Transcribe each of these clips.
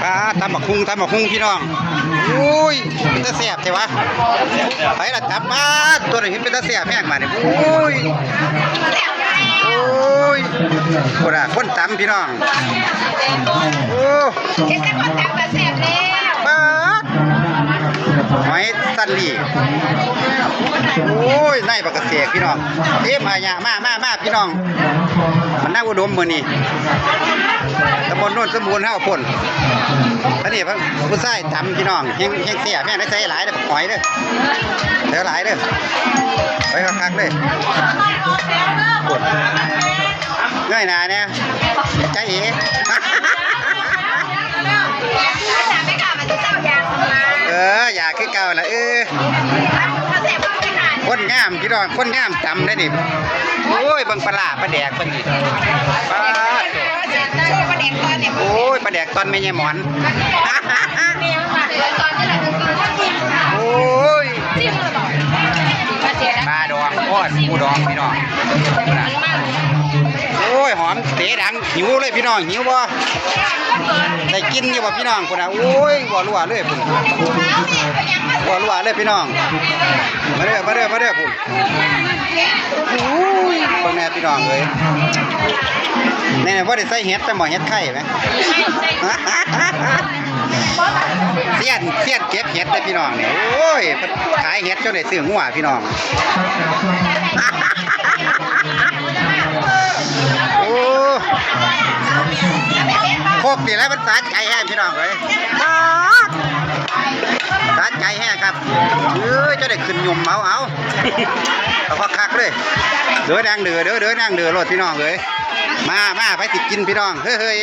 ອ່າ ຕຳບັກຫຸ່ງ ຕຳບັກຫຸ່ງພີ່ນ້ອງ. ໂອ້ຍ ເປັນຕາແຊບແທ້ວະ. ໃຜລະຕຳ ປາດ ຕົວນີ້ເປັນຕາແຊບແຮງບາດນີ້. ໂອ້ຍ ໂອ້ຍ ພຸ້ນນະ ຄົນຕຳພີ່ນ້ອງ. ໂອ້ ເຮັດແຕ່ຄົນຕຳກໍແຊບແລ້ວ. ປາດ ຫອຍຊັນລີ້. ໂອ້ຍ ໃນບັກກະແຊບພີ່ນ້ອງ. ເອີ ມາຍາ ມາ ມາ ມາ ພີ່ນ້ອງ. ມັນນາອຸດົມມື້ນີ້ ຕຳບົນໂນນສົມບູນເຮົາພຸ້ນ. ອັນນີ້ຜູ້ຊາຍຕຳພີ່ນ້ອງ ແຮງ ແຮງແຊບແຮງ. ໄດ້ໃສ່ຫຼາຍເດີ ບັກຫອຍເດີ ໃສ່ຫຼາຍເດີ ໄປຄັກໆເລີຍ. ເງີຍໜ້າແດ່ ຈາເອ. ເອີ ຢາກຄືເກົ່າລະ ເອີ. ຄົນງາມພີ່ນ້ອງ ຄົນງາມຕຳໄດ໋ນີ້. ໂອ້ຍ ເບິ່ງປາຫຼ້າປາແດກເພິ່ນນີ້ ປາດໂທ້. ໂອ້ຍ ປາແດກຕອນແມ່ຍາຍໝອນ. ໂອ້ຍ ປາດອງ ໂອ້ຍ ໝູດອງພີ່ນ້ອງ. ໂອ້ຍ ຫອມເຕະດັງ ຫິວເລີຍພີ່ນ້ອງ. ຫິວບໍ່? ໄດ້ກິນຢູ່ບໍ່ພີ່ນ້ອງ? ພຸ້ນນະ ໂອ້ຍ ບໍ່ຮົ່ວເລີຍພຸ້ນ ບໍ່ຮົ່ວເລີຍພີ່ນ້ອງ. ມາເດີ ມາເດີ ມາເດີພຸ້ນ. ໂອ້ຍ ເບິ່ງແດ່ພີ່ນ້ອງເອີຍ. ແນ່ ບໍ່ໄດ້ໃສ່ເຫັດ ແຕ່ໝໍເຫັດໄຂ່ແໝ ຊຽນ ຊຽນເກັບເຫັດເດ້ພີ່ນ້ອງນີ້. ໂອ້ຍ ຂາຍເຫັດຈົນໄດ້ຊື້ງົວພີ່ນ້ອງ. ໂອ້ ຄົກນີ້ແຫຼະມັນສະໃຈແຮງພີ່ນ້ອງເອີຍ. ສະໃຈແຮງຄັກ. ເອີຍ ຈະໄດ້ຂຶ້ນຍົມເອົາ ເອົາ ເອົາຄັກໆເລີຍ. ເດີນາງເດີ ເດີ ເດີນາງເດີໂລດພີ່ນ້ອງເອີຍ. ມາ ມາ ໃຜຊິກິນພີ່ນ້ອງ ເຮີ້ຍ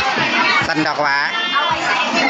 ໆ. ສັນດອກຫວາ ເ